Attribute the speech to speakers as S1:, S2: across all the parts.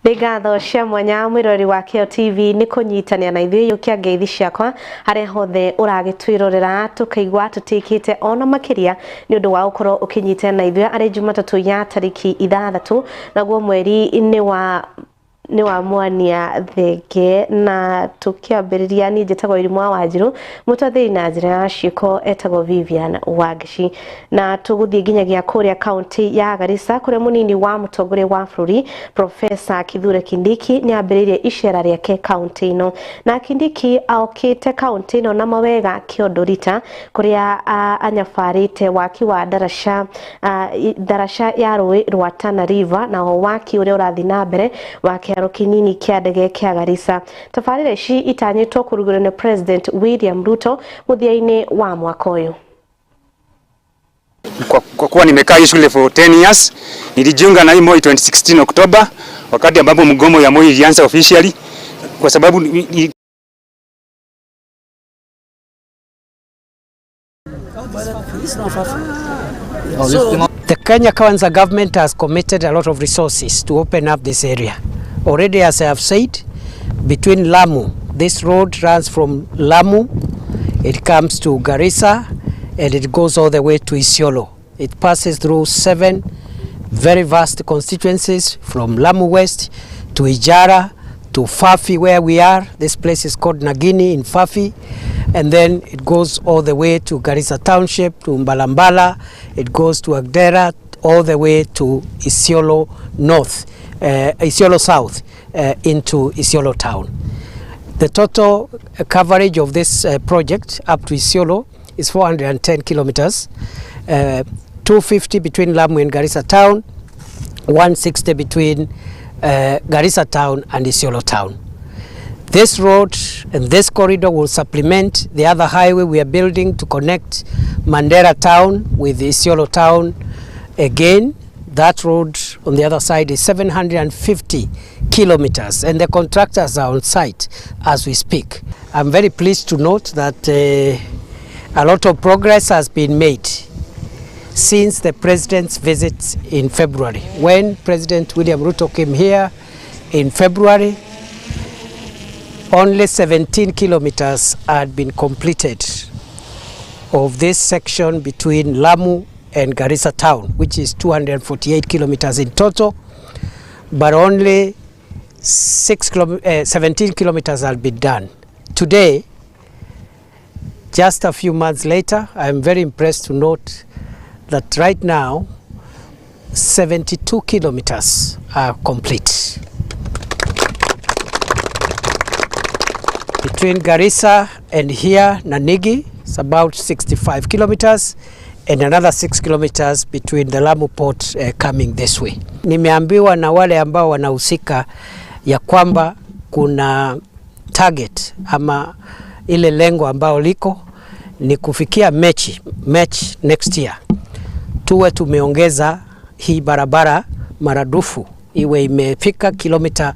S1: Nĩ ngatho cia mwanya mwĩroreri wa Kĩo TV nĩ kũnyitanĩra na ithuĩ. Yũkia ngeithi ciakwa harĩa hothe ũragĩtwĩrorera, tũkaigua tũtĩkĩte ona makĩria nĩ ũndũ wa gũkorwo ũkĩnyitanĩra na ithuĩ arĩ Jumatatũ ya tarĩki 6, naguo mweri nĩ wa mwania thenge. Na tũkĩambĩrĩria, niĩ njĩtagwo Irimũ wa Wanjirũ, mũtwathĩri na njĩra ya ciĩko etagwo Vivian Wangici, na tũgũthiĩ nginyagia kũrĩa kaunti ya Garissa, kũrĩa mũnini wa mũtongoria wa bũrũri Profesa Kithure Kindiki nĩ ambĩrĩirie icera rĩake kaunti ĩno. Na Kindiki okĩte kaunti ĩno na mawega Kĩondo Rita, kũrĩa anyabarĩte waki wa ndaraca ya rũĩ rwa Tana River, na o waki ũrĩa ũrathiĩ na mbere wa kĩharo kĩnini kĩa ndege kĩa Garissa. Tabarĩra ici itanyĩtwo kũrugũrio nĩ President William Ruto mũthia-inĩ wa mwaka ũyũ.
S2: Kwa kuwa nimekaa hii shule for 10 years, nilijiunga na hii Moi 2016 Oktoba, wakati ambapo mgomo ya Moi ilianza officially, kwa sababu ni
S3: The Kenya Kwanza government has committed a lot of resources to open up this area. Already, as I have said, between Lamu, this road runs from Lamu, it comes to Garissa, and it goes all the way to Isiolo. It passes through seven very vast constituencies, from Lamu West to Ijara to Fafi, where we are. This place is called Nagini in Fafi. And then it goes all the way to Garissa Township, to Mbalambala. It goes to Agdera, all the way to Isiolo North, Isiolo South, into Isiolo Town. The total coverage of this project up to Isiolo is 410 kilometers, 250 between Lamu and Garissa Town, 160 between Garissa Town and Isiolo Town. This road and this corridor will supplement the other highway we are building to connect Mandera Town with Isiolo Town. Again, that road on the other side is 750 kilometers, and the contractors are on site as we speak. I'm very pleased to note that a lot of progress has been made since the president's visit in February. When President William Ruto came here in February, only 17 kilometers had been completed of this section between Lamu and Garissa town, which is 248 kilometers in total, but only 17 kilometers had been done. Today, just a few months later, I am very impressed to note that right now, 72 kilometers are complete. Between Garissa and here, Nanigi, it's about 65 kilometers, and another 6 kilometers between the Lamu port coming this way. Nimeambiwa na wale ambao wanahusika ya kwamba kuna target ama ile lengo ambao liko ni kufikia March next year tuwe tumeongeza hii barabara maradufu, iwe imefika kilomita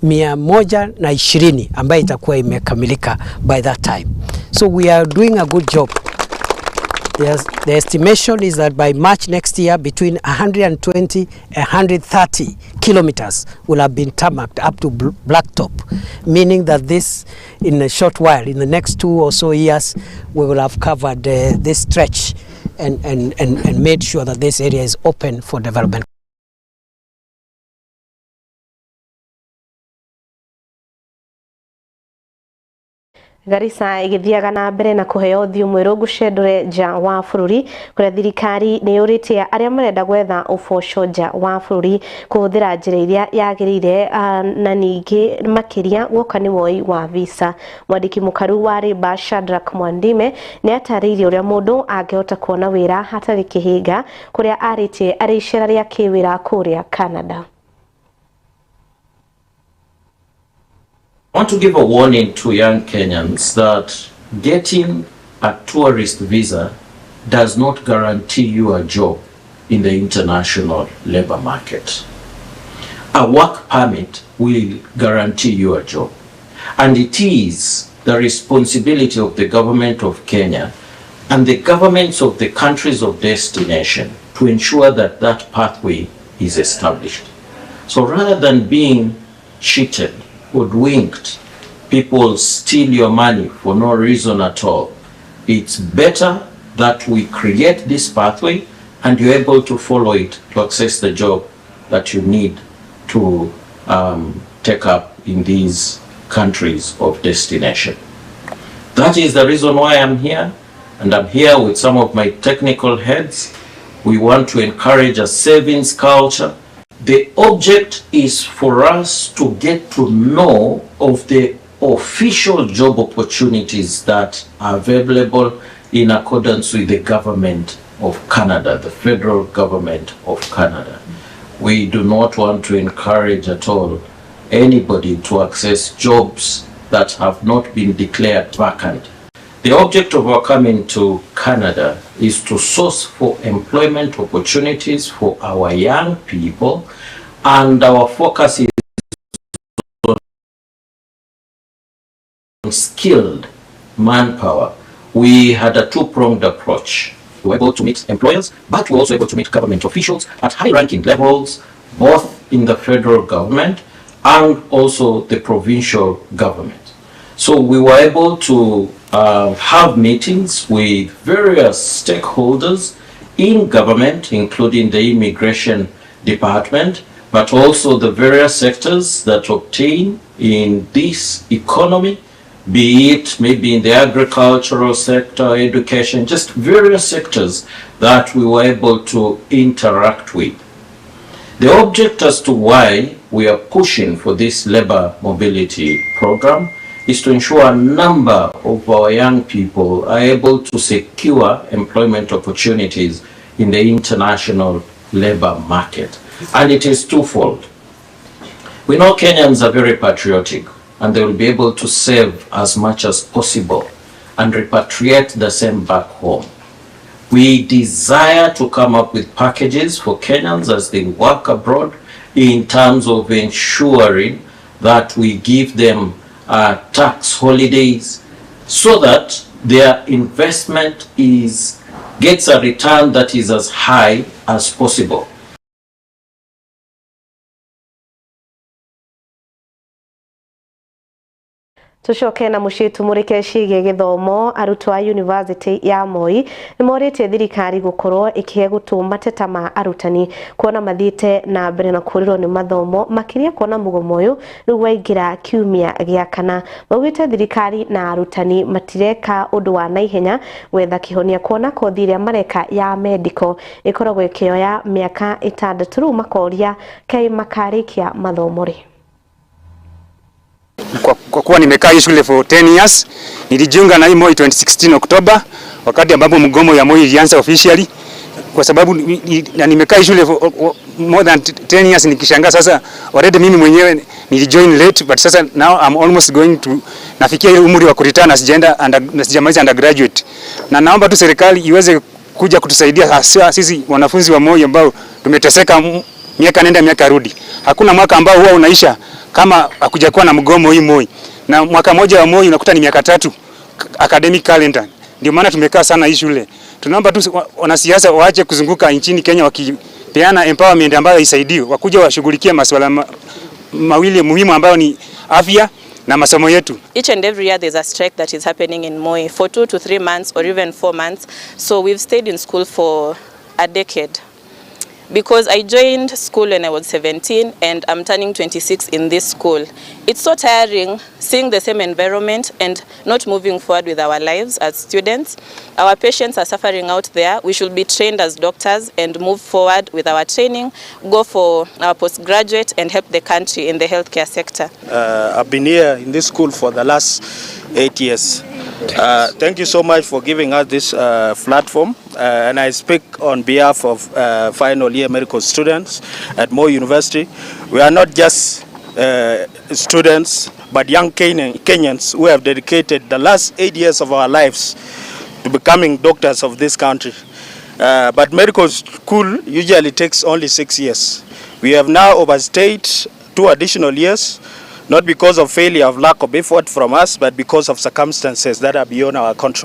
S3: 120 ambayo itakuwa imekamilika by that time. So we are doing a good job. The estimation is that by March next year, between 120 and 130 kilometers will have been tarmacked up to blacktop, meaning that this, in a short while, in the next 2 or so years, we will have covered this stretch and made sure that this area is open for development.
S1: Garissa igithiaga na mbere na kũheo ũthiũ mwerũ ngũcendore nja wa bũrũri, kũrĩa thirikari nĩ yũrĩtie arĩa marenda gwetha ũboco nja wa bũrũri kũhũthĩra njĩra iria yagĩrĩire, na ningĩ makĩria guoka nĩ woi wa visa. Mwandĩki mũkaru wa Rĩmba Shadrack Mwandime nĩ atarĩirie ũrĩa mũndũ angĩhota kuona wĩra hatarĩ kĩhĩnga, kũrĩa arĩtie arĩ icera rĩa kĩwĩra kũrĩa Canada.
S4: I want to give a warning to young Kenyans that getting a tourist visa does not guarantee you a job in the international labor market. A work permit will guarantee you a job. And it is the responsibility of the government of Kenya and the governments of the countries of destination to ensure that that pathway is established. So rather than being cheated, hoodwinked. People steal your money for no reason at all. It's better that we create this pathway and you're able to follow it to access the job that you need to take up in these countries of destination. That is the reason why I'm here, and I'm here with some of my technical heads. We want to encourage a savings culture. The object is for us to get to know of the official job opportunities that are available in accordance with the government of Canada, the federal government of Canada. We do not want to encourage at all anybody to access jobs that have not been declared vacant. The object of our coming to Canada is to source for employment opportunities for our young people, and our focus is on skilled manpower. We had a two-pronged approach. We were able to meet employers, but we were also able to meet government officials at high-ranking levels, both in the federal government and also the provincial government. So we were able to have meetings with various stakeholders in government, including the immigration department, but also the various sectors that obtain in this economy, be it maybe in the agricultural sector, education, just various sectors that we were able to interact with. The object as to why we are pushing for this labor mobility program is to ensure a number of our young people are able to secure employment opportunities in the international labor market. And it is twofold. We know Kenyans are very patriotic, and they will be able to save as much as possible and repatriate the same back home. We desire to come up with packages for Kenyans as they work abroad in terms of ensuring that we give them tax holidays so that their investment gets a return that is as high as possible.
S1: Tucoke na muciĩ tumũrĩke ciĩgiĩ gĩthomo. Arutwo a University ya Moi nĩ morĩtie thirikari gũkorwo ĩkĩhe gũtũ mateta ma arutani kuona mathiĩte na mbere na kũũrĩrwo nĩ mathomo, makĩria kuona mũgomo ũyũ rĩu waingĩra kiumia gĩa kana. Maugĩte thirikari na arutani matireka ũndũ wa naihenya gwetha kĩhonia kuona kothi ĩrĩa mareka ya medical ĩkoragwo ĩkĩoya mĩaka 6 rĩu makoria kaĩ makarĩkia mathomo rĩ.
S2: Kwa kuwa nimekaa hii shule for 10 years, nilijiunga na hii Moi 2016 Oktoba, wakati ambapo mgomo ya Moi ilianza officially, kwa sababu na nimekaa hii shule for more than 10 years, nikishangaa sasa already mimi mwenyewe nilijoin late, but sasa now I'm almost going to nafikia ile umri wa kuretire na sijaenda na sijamaliza undergraduate. Na naomba tu serikali iweze kuja kutusaidia hasa sisi wanafunzi wa Moi ambao tumeteseka miaka nenda miaka rudi. Hakuna mwaka ambao huwa unaisha kama hakujakuwa na mgomo hii Moi. Na mwaka moja wa Moi unakuta ni miaka 3 academic calendar. Ndio maana tumekaa sana hii shule. Tunaomba tu wanasiasa waache kuzunguka nchini Kenya wakipeana empowerment ambayo haisaidii. Wakuja washughulikie masuala mawili muhimu ambayo ni afya na masomo yetu.
S5: Each and every year there's a strike that is happening in Moi for 2 to 3 months or even 4 months. So we've stayed in school for a decade. Because I joined school when I was 17 and I'm turning 26 in this school. It's so tiring seeing the same environment and not moving forward with our lives as students. Our patients are suffering out there. We should be trained as doctors and move forward with our training, go for our postgraduate and help the country in the healthcare sector.
S6: I've been here in this school for the last 8 years. Thank you so much for giving us this platform, and I speak on behalf of final year medical students at Moi University. We are not just students, but young Kenyans who have dedicated the last 8 years of our lives to becoming doctors of this country. But medical school usually takes only 6 years. We have now overstayed 2 additional years, not because of failure of lack of effort from us, but because of circumstances that are beyond our control.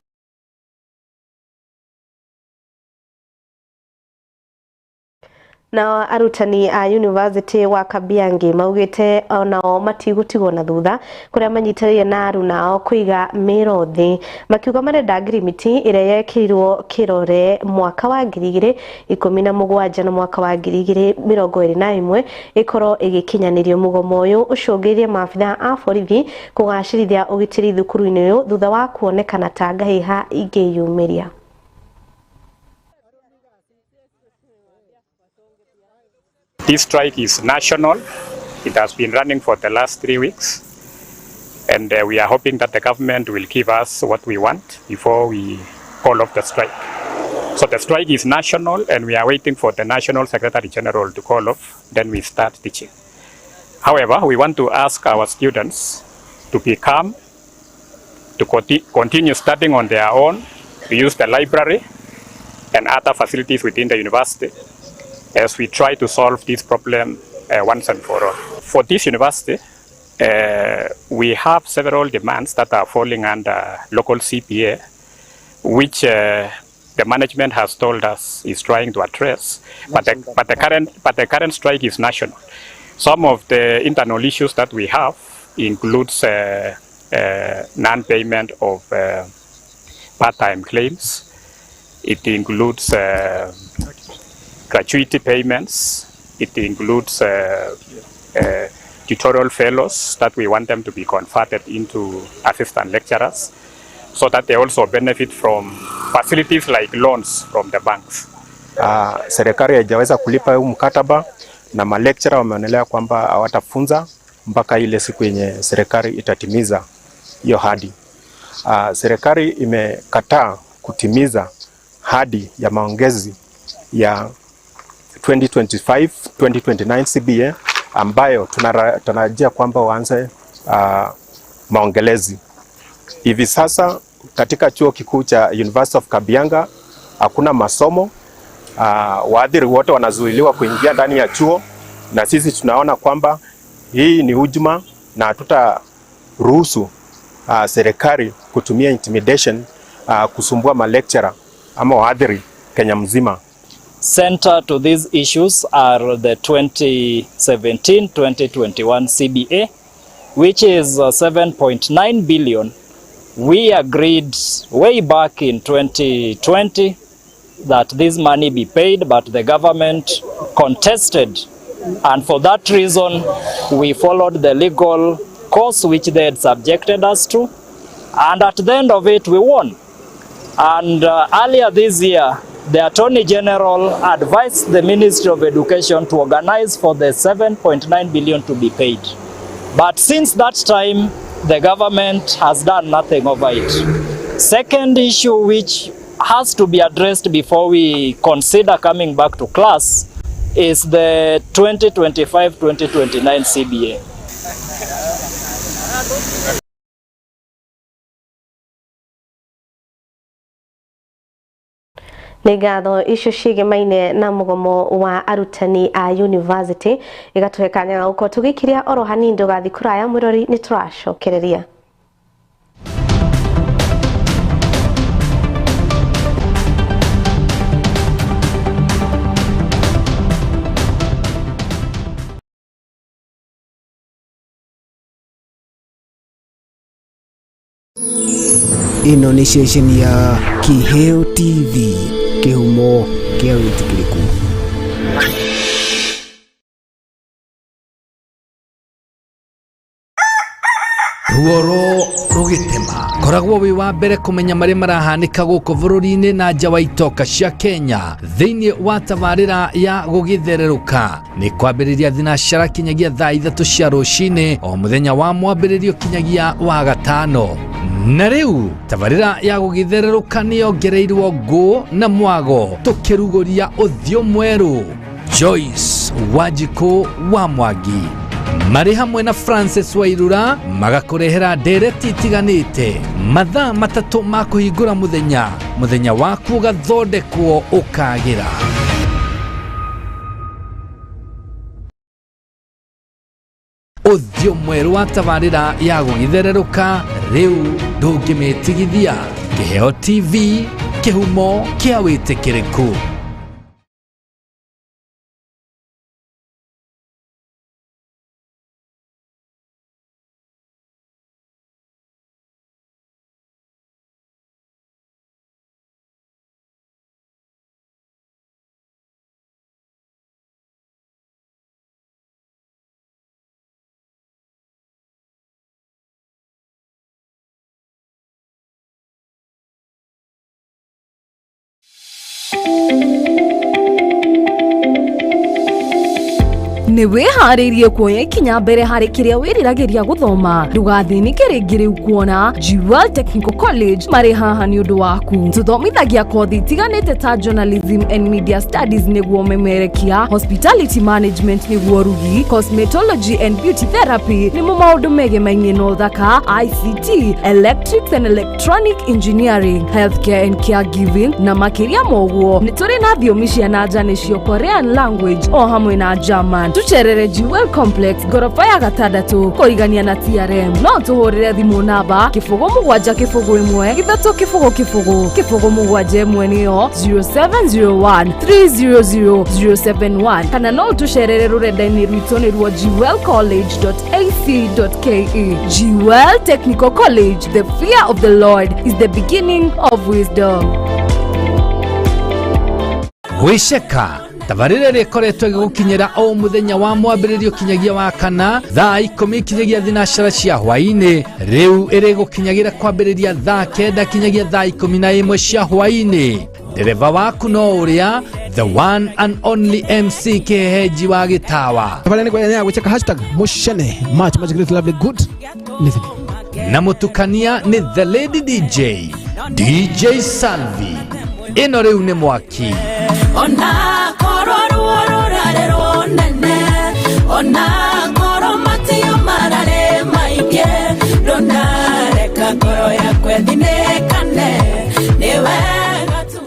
S1: Nao arutani a University wa Kabiangi maugite onao matigũtigwo na thutha kũrĩa manyitanĩire na arunao kũiga mĩro thĩ, makiuga marenda ngirimiti ĩrĩa yekĩrirwo kĩrore mwaka wa 2017 na mwaka wa 2021 ĩkorwo ĩgĩkinyanĩrio. Mũgomo ũyũ ũcũngĩrĩirie maabitha a borithi kũgacĩrithia ũgitĩri thukuru-inĩ ũyũ thutha wa kuonekana ta ngahĩha ingĩyumĩria.
S7: This strike is national. It has been running for the last 3 weeks. And we are hoping that the government will give us what we want before we call off the strike. So the strike is national, and we are waiting for the National Secretary General to call off. Then we start teaching. However, we want to ask our students to be calm, to continue studying on their own, to use the library and other facilities within the university as we try to solve this problem once and for all. For this university, we have several demands that are falling under local CPA, which the management has told us is trying to address, but the current strike is national. Some of the internal issues that we have includes non-payment of part-time claims. It includes gratuity payments. It includes tutorial fellows that we want them to be converted into assistant lecturers so that they also benefit from facilities like loans from the banks.
S8: Serikali haijaweza kulipa huu mkataba na malecturer wameonelea kwamba hawatafunza mpaka ile siku yenye serikali itatimiza hiyo hadi. Serikali imekataa kutimiza hadi ya maongezi ya 2025-2029 CBA ambayo tunatarajia kwamba waanze maongelezi. Hivi sasa katika chuo kikuu cha University of Kabianga hakuna masomo. Waadhiri wote wanazuiliwa kuingia ndani ya chuo, na sisi tunaona kwamba hii ni hujuma na hatutaruhusu serikali kutumia intimidation kusumbua malecturer ama waadhiri Kenya mzima.
S9: Center to these issues are the 2017-2021 CBA, which is 7.9 billion. We agreed way back in 2020 that this money be paid, but the government contested. And for that reason, we followed the legal course which they had subjected us to. And at the end of it, we won. And earlier this year, the Attorney General advised the Ministry of Education to organize for the 7.9 billion to be paid. But since that time, the government has done nothing over it. Second issue which has to be addressed before we consider coming back to class is the 2025-2029 CBA.
S1: Nĩ ngatho icio ciĩgemaine na mũgomo wa arutani a university igatũhe kanya ga gũkorwo tũgĩkiria oro hanini. Ndũgathiĩ kũraya mwĩrori, nĩ tũracokereria.
S10: Ĩno nĩ ceceni ya Kiheo TV, kĩhumo kĩa wĩtĩkĩrĩku.
S11: Ruoro rũgĩtema koragwo wĩ wa mbere kũmenya marĩa marahanĩka gũkũ bũrũri-inĩ na nja wa itoka cia Kenya thĩinĩ wa tabarĩra ya gũgĩthererũka. Nĩ kwambĩrĩria thinacara kinyagia thaa 3 cia rũcinĩ o mũthenya wa mwambĩrĩrio kinyagia wa gatano. Na rĩu tabarĩra ya gũgĩthererũka nĩ yongereirwo ngũ na mwago tũkĩrugũria ũthiũ mwerũ. Joyce Wanjikũ wa Mwangi marĩ hamwe na Francis Wairura magakũrehera ndereti itiganĩte mathaa 3 ma kũhingũra mũthenya, mũthenya waku ũgathondekwo ũkagĩra. Ũthiũ mwerũ wa tabarĩra ya gũgĩthererũka rĩu ndũngĩmĩtigithia. Kĩheo TV, kĩhumo kĩa wĩtĩkĩrĩku.
S12: Nĩ wĩharĩirie kuoya ikinya mbere harĩ kĩrĩa wĩriragĩria gũthoma. Ndũgathĩnĩke rĩngĩ rĩu kuona Jewel Technical College marĩ haha nĩ ũndũ waku. Tũthomithagia kothi itiganĩte ta journalism and media studies nĩguo memerekia, hospitality management nĩguo rugi, cosmetology and beauty therapy nĩmo maũndũ megemainie na ũthaka, ICT, electrics and electronic engineering, healthcare and caregiving na makĩria ma ũguo nĩ tũrĩ na thiomi cia na nja nĩcio Korean language o hamwe na German. Tũcerere Jewel Complex ngoroba ya gatandatũ kũrigania na TRM. No tũhũrĩre thimũ namba 0 7 0 1 3 0 0 0 7 1 nĩyo 0701 300 071 kana no tũcerere rũrenda-inĩ rwitũ nĩruo jewelcollege.ac.ke. Jewel Technical College, the fear of the Lord is the beginning of wisdom.
S11: Gwĩceka tabarĩra ĩrĩa ĩkoretwo ĩgĩgũkinyĩra o mũthenya wa mwambĩrĩrio kinyagia wa kana thaa 10 kinyagia thinacara cia hwaĩ-inĩ, rĩu ĩrĩgũkinyagĩra kwambĩrĩria thaa 9 kinyagia thaa 11 cia hwaĩ-inĩ. Ndereba waku no ũrĩa the one and only MC Kĩhehenji wa Gĩtawa.
S10: Tabarĩra nĩ ya gwĩceka #mushene much much great lovely good listening.
S11: Na mũtukania nĩ the lady DJ, DJ Salvi. Ĩno rĩu nĩ mwaki.
S13: Ona korwo ruo rũrarĩ rũnene, ona korwo matio mararĩ maingĩ, ndũnareka ngoro yakwa ĩthinĩkane, nĩ wega tu.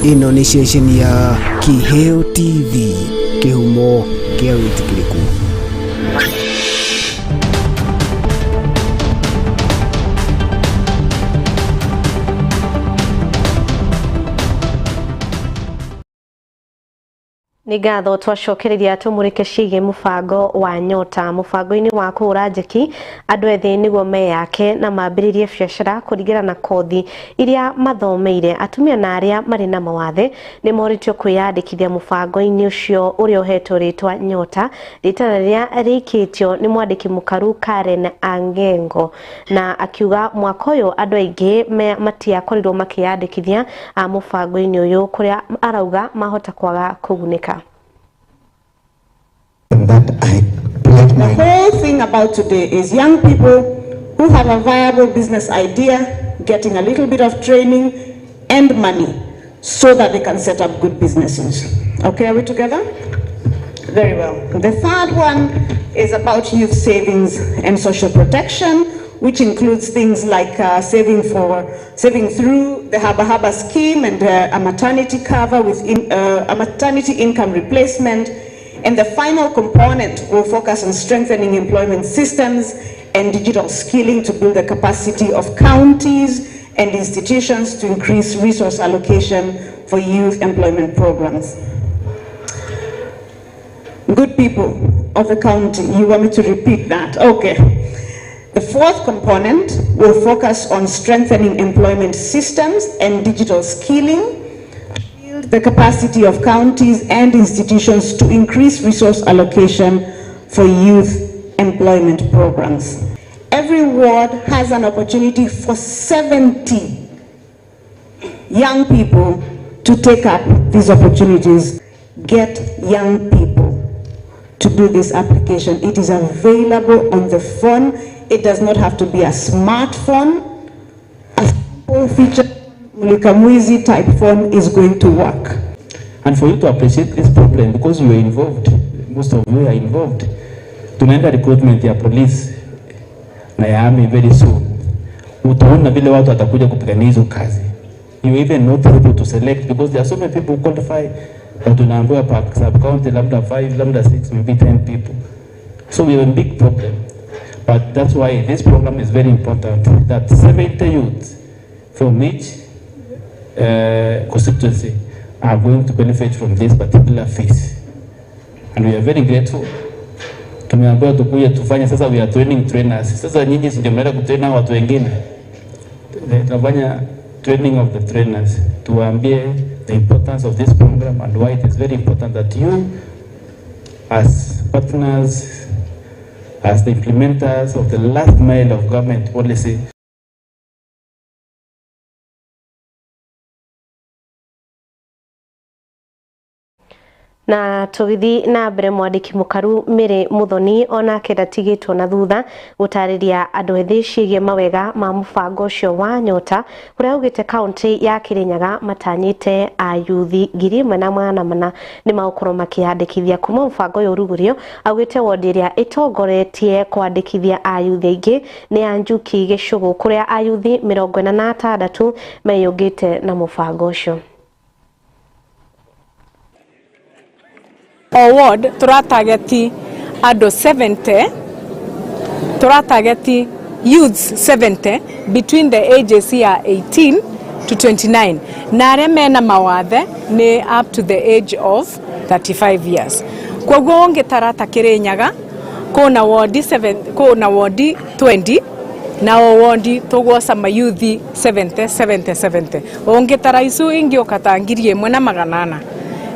S10: Ĩno nĩ ceceni ya Kiheo TV, kĩhumo kĩa wĩtĩkĩrĩku.
S1: Nĩ ngatho twacokereria tũmũrĩke ciĩgiĩ mũbango wa Nyota. Mũbango-inĩ wa kũhũra njeki andũ ethĩ nĩguo meyake na mambĩrĩrie biacara kũringana na kothi iria mathomeire, atumia na arĩa marĩ na mawathe nĩ morĩtio kwĩyandĩkithia mũbango-inĩ ũcio ũrĩa ũhetwo rĩtwa Nyota, rĩtana rĩrĩa rĩikĩtio nĩ mwandĩki mũkaru Karen Angengo, na akiuga mwaka ũyũ andũ aingĩ matiakorirwo makĩyandĩkithia mũbango-inĩ ũyũ, kũrĩa arauga mahota kwaga kũgunĩka.
S14: The whole thing about today is young people who have a viable business idea, getting a little bit of training and money so that they can set up good businesses. Okay, are we together? Very well. The third one is about youth savings and social protection, which includes things like saving through the Haba Haba scheme and a maternity cover with a maternity income replacement. And the final component will focus on strengthening employment systems and digital skilling to build the capacity of counties and institutions to increase resource allocation for youth employment programs. Good people of the county, you want me to repeat that? Okay. The fourth component will focus on strengthening employment systems and digital skilling, the capacity of counties and institutions to increase resource allocation for youth employment programs. Every ward has an opportunity for 70 young people to take up these opportunities. Get young people to do this application. It is available on the phone. It does not have to be a smartphone. A simple feature Mulika Mwizi type phone is going to work.
S15: And for you to appreciate this problem, because you are involved, most of you are involved, tunaenda recruitment ya police na ya army very soon. Utaona vile watu watakuja kupigania hizo kazi. You even not able to select because there are so many people who qualify, but tunaambiwa per sub county labda 5, labda 6, maybe 10 people. So we have a big problem. But that's why this program is very important, that 70 youths from each constituency are going to benefit from this particular phase. And we are very grateful. Tumeambiwa tukuje tufanye sasa, we are training trainers. Sasa nyinyi si ndio mnaenda kutrain hao watu wengine. Tunafanya training of the trainers. Tuwaambie the importance of this program and why it is very important that you as partners, as the implementers of the last mile of government policy.
S1: Na tũgĩthiĩ na mbere, mwandĩki mũkaru Mary Muthoni onake ndatigĩtwo na thutha gũtarĩria andũ ethĩ ciĩgiĩ mawega ma mũbango ũcio wa Nyota, kũrĩa augĩte kaunti ya Kirinyaga matanyĩte ayuthi 1400 nĩ magũkorwo makĩyandĩkithia kuma mũbango ũyũ ũrugũrio. Augĩte wondi ĩrĩa ĩtongoretie kwandĩkithia ayuthi aingĩ nĩ ya Njuki Gĩcũgũ, kũrĩa ayuthi 46 meyũngĩte na mũbango ũcio.
S16: O ward tũratageti andũ 70, tũratageti youths 70 between the ages ya 18 to 29, na arĩa mena mawathe nĩ up to the age of 35 years. Koguo ũngĩtara ta Kĩrĩnyaga kũna wondi 7, kũna wondi 20, na o wondi tũgwoca mayuthi 70 70 70. Ũngĩtara icu ingĩũka ta 1400,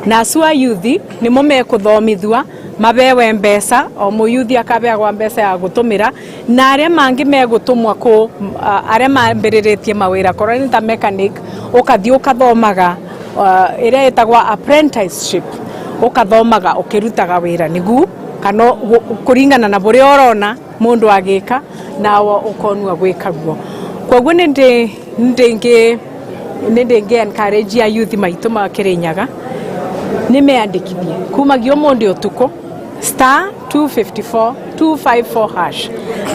S16: na acu a yuthi nĩmo mekũthomithua, mabewe mbeca, o mũyuthi akabeagwa mbeca ya gũtũmĩra, na arĩa mangĩ megũtũmwa kũ arĩa mambĩrĩrĩtie mawĩra, korwo nĩ ta mechanic, ũkathiĩ ũkathomaga ĩrĩa ĩtagwa apprenticeship, ũkathomaga ũkĩrutaga wĩra nĩgu kana kũringana na bũrĩa ũrona mũndũ agĩka nawe ũkonua gwĩka guo. Koguo nĩ ndĩngĩ encourage a youth maitũ ma Kĩrĩnyaga nĩ meyandĩkithie kumagia ũmũthĩ ũtukũ *254 254 hash,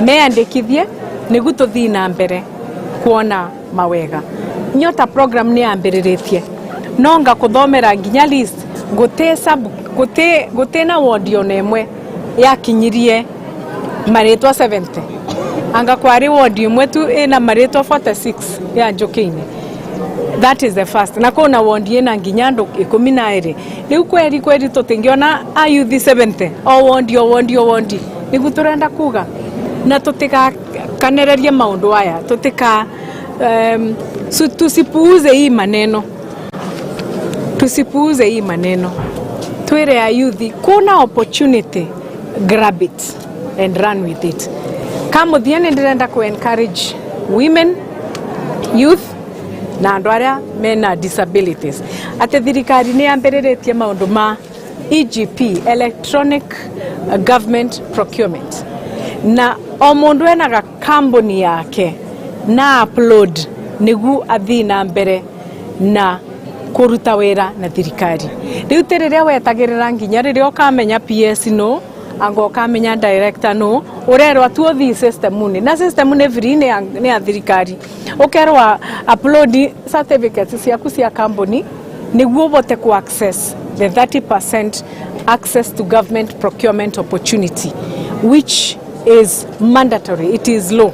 S16: meyandĩkithie nĩguo tũthiĩ na mbere kuona mawega. Nyota program nĩ yambĩrĩrĩtie no ngakũthomera nginya list, gũtĩ sub gũtĩ gũtĩ na ward ona ĩmwe yakinyirie marĩtwa 70. Anga kwarĩ ward ĩmwe tu ĩna marĩtwa 46 ya Njũkĩ-inĩ, that is the first, na kuna wondi ĩna nginya andũ 12. Rĩu kweri kweri tũtingĩona ayuthi 70 o wondi o wondi o wondi, nĩguo tũrenda kuga na tũtigakanererie maũndũ aya, tũtika tusipuuze hii maneno, tusipuuze hii maneno. Twĩre ayuthi kuna opportunity, grab it and run with it. Kamuthia nĩ ndĩrenda ku encourage women, youth na andũ arĩa mena disabilities atĩ thirikari nĩ yambĩrĩrĩtie maũndũ ma EGP, electronic government procurement, na o mũndũ enaga kambuni yake na upload nĩguo athiĩ na mbere na kũruta wĩra na thirikari. Rĩu ti rĩrĩa wetagĩrĩra nginya rĩrĩa ũkamenya PS no anga ũkamenya director, no ũrerwo tu ũthiĩ system-inĩ, na system nĩ free, nĩ ya thirikari, ũkerwo upload certificates ciaku cia kambuni nĩguo ũvote ku access the 30% access to government procurement opportunity, which is mandatory, it is law.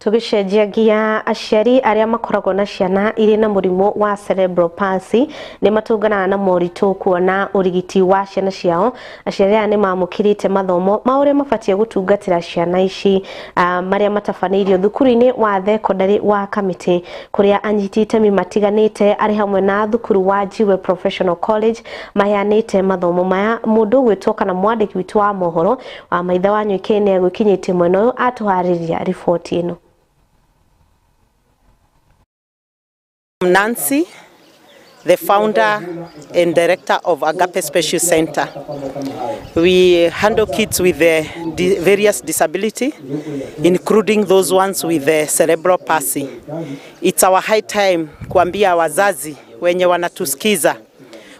S1: Tũgĩcenjia nginya, aciari arĩa makoragwo na ciana irĩ na mũrimũ wa cerebral palsy nĩ matũnganaga na moritũ kuona ũrigiti wa ciana ciao. Aciari aya nĩ mamũkĩrĩte mathomo ma ũrĩa mabatiĩ gũtungatĩra ciana ici, marĩa matabanĩirio thukuru-inĩ wa thekondarĩ wa Kamĩtĩ, kũrĩa anyiti itemi matiganĩte arĩ hamwe na thukuru wa Jiwe Professional College maheanĩte mathomo maya. Mũndũ ũgwĩtwo kana mwandĩki witũ wa mohoro wa Maitha wa Nyuike nĩ agwĩkinyĩtie mwena ũyũ, atũharĩria riboti ĩno.
S17: I'm Nancy, the founder and director of Agape Special Center. We handle kids with the various disability, including those ones with the cerebral palsy. It's our high time kuambia wazazi wenye wanatusikiza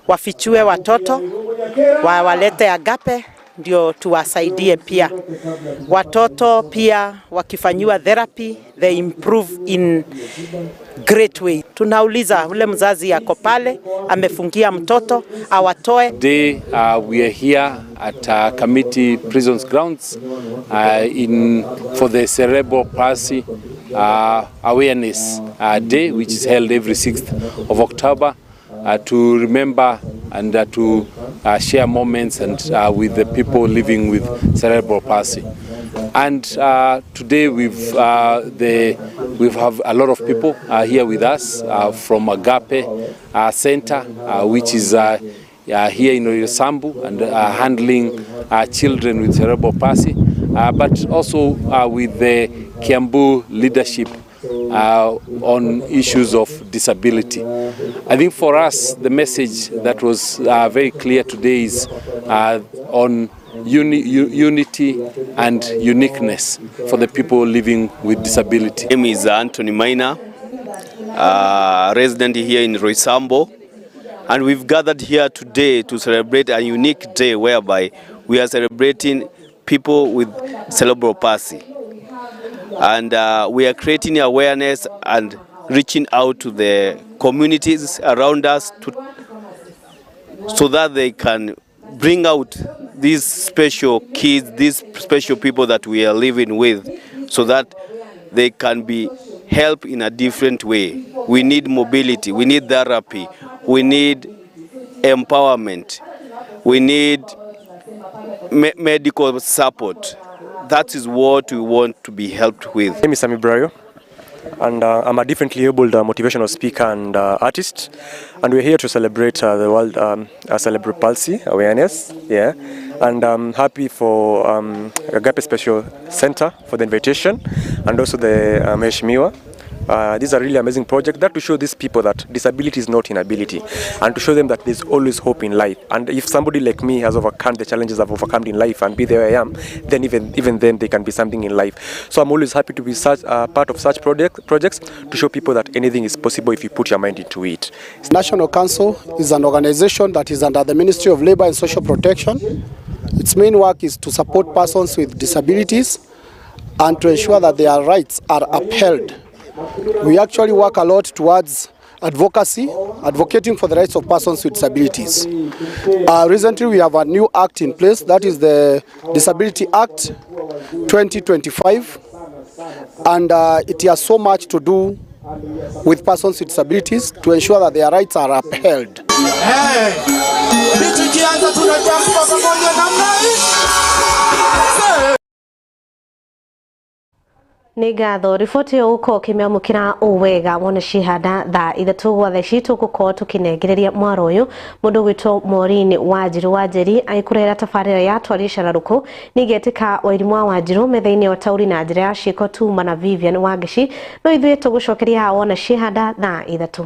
S17: wafichue watoto wawalete Agape ndio tuwasaidie pia. Watoto pia wakifanyiwa therapy, they improve in great way. Tunauliza ule mzazi yako pale amefungia mtoto awatoe.
S18: Today we are here at Kamiti Prisons grounds in for the cerebral palsy awareness day, which is held every 6th of October to remember and to share moments and with the people living with cerebral palsy. And today we have a lot of people here with us from Agape Center, which is here in Roysambu and handling children with cerebral palsy, but also with the Kiambu leadership on issues of with disability. I think for us, the message that was very clear today is on unity and uniqueness for the people living with disability.
S19: My name is Anthony Maina, resident here in Roysambu, and we've gathered here today to celebrate a unique day whereby we are celebrating people with cerebral palsy. And we are creating awareness and reaching out to the communities around us so that they can bring out these special kids, these special people that we are living with, so that they can be helped in a different way. We need mobility, we need therapy, we need empowerment, we need medical support. That is what we want to be helped with.
S20: My name is Sami Brayo, and I'm a differently abled motivational speaker and artist, and we're here to celebrate the World Cerebral Palsy Awareness. Yeah, and I'm happy for Agape Special Center for the invitation, and also the Mheshimiwa. This is a really amazing project that to show these people that disability is not inability, and to show them that there's always hope in life. And if somebody like me has overcome the challenges I've overcome in life and be there I am, then even then they can be something in life. So I'm always happy to be such part of such projects to show people that anything is possible if you put your mind into it.
S21: National Council is an organization that is under the Ministry of Labor and Social Protection. Its main work is to support persons with disabilities and to ensure that their rights are upheld. We actually work a lot towards advocacy, advocating for the rights of persons with disabilities. Recently, we have a new act in place, that is the Disability Act 2025, and it has so much to do with persons with disabilities to ensure that their rights are upheld.
S22: Hey,
S1: Nĩ ngatho riboti ĩyo ũkorwo ũkĩmĩamũkĩra wega wone cihanda thaa ithatũ gwa thaa ici tũgũkorwo tũkĩnengereria mwaro ũyũ mũndũ gwĩtwo Maureen Wanjiru Wanjeri agĩkũrehera tabarĩra ya twaria cararũkũ nĩgetĩka Wairimu wa Wanjiru metha-inĩ ya ũtaũri na njĩra ya ciĩko tuma na Vivian Wangeci no ithuĩ tũgũcokeria haha wona cihanda thaa ithatũ.